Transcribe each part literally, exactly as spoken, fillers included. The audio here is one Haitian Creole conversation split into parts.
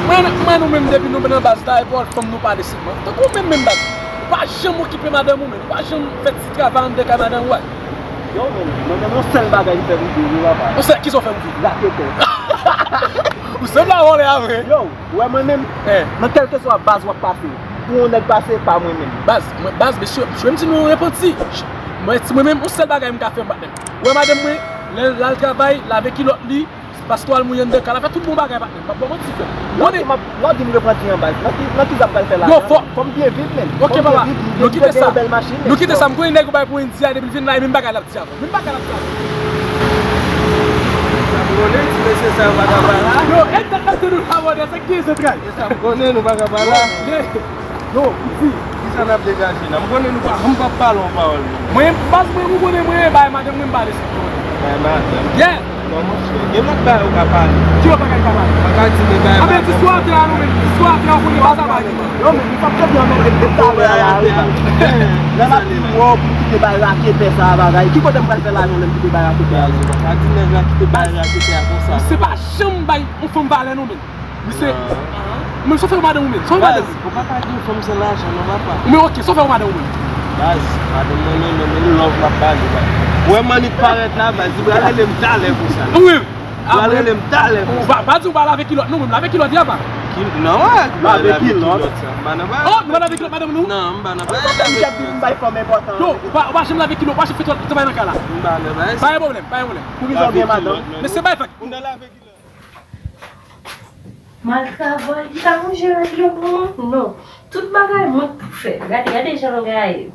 Mwen, mwen nou menm depi nou nan baz la, epi w al fanm nou pale sèlman. Tankou w menm menm baz. Ou pa janm okipe madanm ou menm. Ou pa janm fè ti travay anndan kay madanm ou a. Yo, men, mwen menm yon sèl bagay m fè m viv, wi, papa. Ou sèl, kisa w fè m viv? Raketè. Ou sèl la vòlè a vre. Yo, ou wè mwen menm, eh, nan kèlkeswa baz w ap pase, pou yon nèg pase, pa mwen menm. Baz, mwen, baz, mesye, mesye, m di nou repanti. Mwen, ti mwen menm, yon sèl bagay m ka fè, m pa menm. Ou wè madanm mwen, lè l al travay, lave kilòt li, pastò al mouye anndan kay la, fè tout bon bagay, patnè m. M ap ba w manti, frè m. Lè w di m ap, lè w di m repanti an baz, nan ki, nan ki sa m pral fè la? Yo, fò, fò m byen viv, menm. Ok, papa. Nou kite sa. Nou kite sa. M konnen nèg ou bay pou Indi a, depi l vin la, e menm bagay l ap di avè w. Menm bagay l ap di avè w. Sa m konnen, ti mesye sa yo pa ka pale. Yo, e tèt ap tande nou abòne, se ki zantray. E sa m konnen, nou pa ka pale. Yo, di. Kisa n ap degaje la? M konnen nou pa, m p ap pale yon pawòl, non. Mwen, baz mwen, ou konnen mwen, bay madanm mwen, m pale sa. Bay madanm? Yeah. Non, monchè, gen lòt bagay ou ka pale. Ki lòt bagay m ka pale? Pa ka di men bay madanm. Aben, ti sou atè a, nou menm, ti sou atè a, ou konnen pa sa, bay. Yo, men, m p ap kenbe anmède m talè a la, wi. Lè m ap di w, w kite bay raketè sa a bagay. Ki kote m pral fè lajan lè m kite bay raketè a? Pa di nèg la kite bay raketè a konsa. Se pa janm bay yon fanm valè, non, men. Misye, men sa w fè madanm ou menm? Sa w fè madanm ou? Baz, ou pa ka gen fanm san lajan non, papa. Men ok, sa w fè madanm ou menm? Baz, madanm mwen, men, men, men love m ap ba li, baz. Ou wè mannik parèt la, baz, li pral rele m talè pou sa. Wi. Li pral rele m talè pou sa. Pa, pa di w pa lave kilòt non, men lave kilòt ya pa. Ki, non, wè, lave kilòt sa. M pa nan bagay. Oh, nou pa lave kilòt madanm nou? Non, m pa nan bagay lave kilòt. Ou pa janm lave kilòt, ou pa janm fè twal, travay nan kay la. M pa nan bagay sa. Pa gen pwoblèm, pa gen pwoblèm. Pou kisa w gen madanm? Men se bay fèk. M nan lave kilòt. M al travay, m ta ranje règ yo pou mwen? Non. Tout bagay mwen k pou fè. Gade, gade jan l gaye.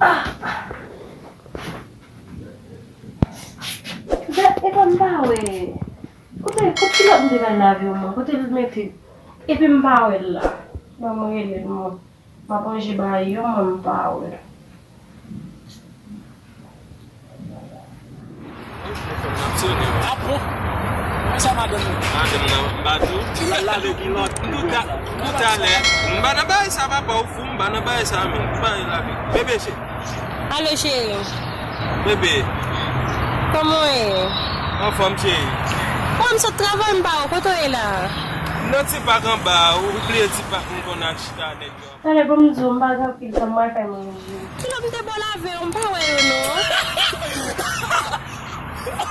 Ah! Gad, epa m pa wè. Kote, kote kilòt m te bay lave yo, mwen? Kote l mete? Epi m pa wè l la. Ban mwen rele l, mwen. M ap ranje bagay yo, mwen m pa wè. Ah bon? Sa madanm ou? Madanm nan, m pa di w. L al lave kilòt. Touta-, toutalè. M pa nan bagay sa, papa, ou fou, m pa nan bagay sa, men. M pa lave. Bebe, cheri. Alo, cheri. Bebe. Kòman w ye? Anfòm, cheri. Mwen, m sot travay, m pa wè w. Kote w ye la? M nan ti pak anba, ou bliye ti pak m konn al chita nèg yo. Talè, ban m di w, m pa gen anpil tan, m pral fè manje. Kilòt m te ba w lave yo, m pa wè yo non.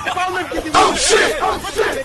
Se pa ou menm ki di. Oh shit! Oh shit!